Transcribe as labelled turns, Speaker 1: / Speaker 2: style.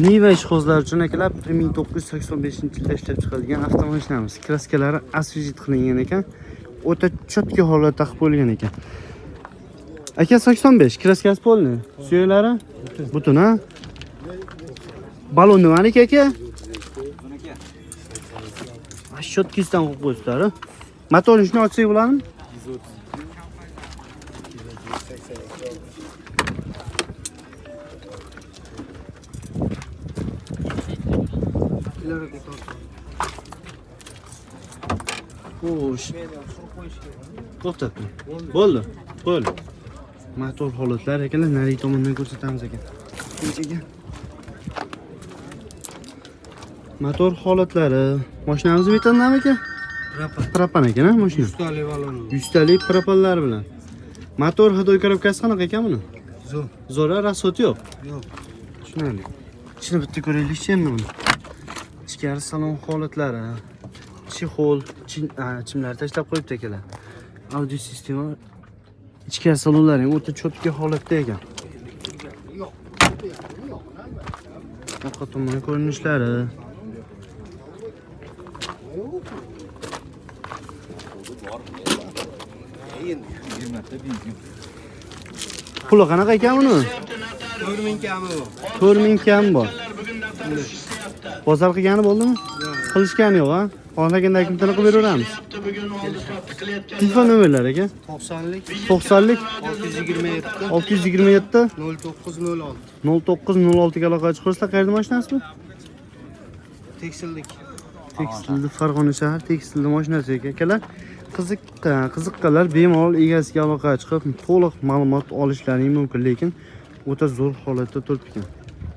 Speaker 1: Niva ishqibozlar uchun akalar 1985-yilda ishlab chiqarilgan avtomashinamiz. Kraskalari освежить qilingan ekan. O'ta чёткий holatda qilib qo'yilgan ekan. Aka, 85, kraskasi полный. Suyaklari butun, ha? Balon nimaniki, aka? Чёткий sidan qo'yib qo'yibsizlar. Motorni shuni ochsak bo'ladimi? Xo'sh. To'xtat. Bo'ldi. Bo'ldi. Motor holatlari, akalar, narigi tomondan ko'rsatamiz ekan. Aka. Motor holatlari. Mashinamiz metandami, aka?
Speaker 2: Propan.
Speaker 1: Propan ekan, ha, mashina.
Speaker 2: Yuztalik balon.
Speaker 1: 100 talik propanlar bilan. Motor ходовой коробка si qanaqa ekan buni?
Speaker 2: Zo'r.
Speaker 1: Zo'r, расход yo'q.
Speaker 2: Yo'q.
Speaker 1: Tushunarli. Ichini bitta ko'raylikchi endi buni. Ichkari salon holatlari. Чехол, chimlar tashlab qo'yibdi akalar. Audio sistema, ichkari salonlari ham o'ta чёткий holatda ekan. Orqa tomon ko'rinishlari. Puli qanaqa ekan buni?
Speaker 2: 4000 kami bor.
Speaker 1: 4000 kam bor. Bozor qilgani bo'ldimi? Qilishgani yo'q, ha? Xohlagandan kimtini qilib beraveramiz. Telefon nomerlari, aka?
Speaker 2: 90lik
Speaker 1: 90lik
Speaker 2: 627
Speaker 1: 627
Speaker 2: 0906.
Speaker 1: 0906 ga aloqa chiqarsizlar. Qayerda mashinasi bu?
Speaker 2: Tekstillik.
Speaker 1: Tekstilda, Farg'ona shahar tekstilda mashinasi ekan, akalar. Qiziqqanlar bemalol egasiga aloqa chiqib, to'liq ma'lumot olishlari mumkin, lekin o'ta zo'r holatda turibdi ekan.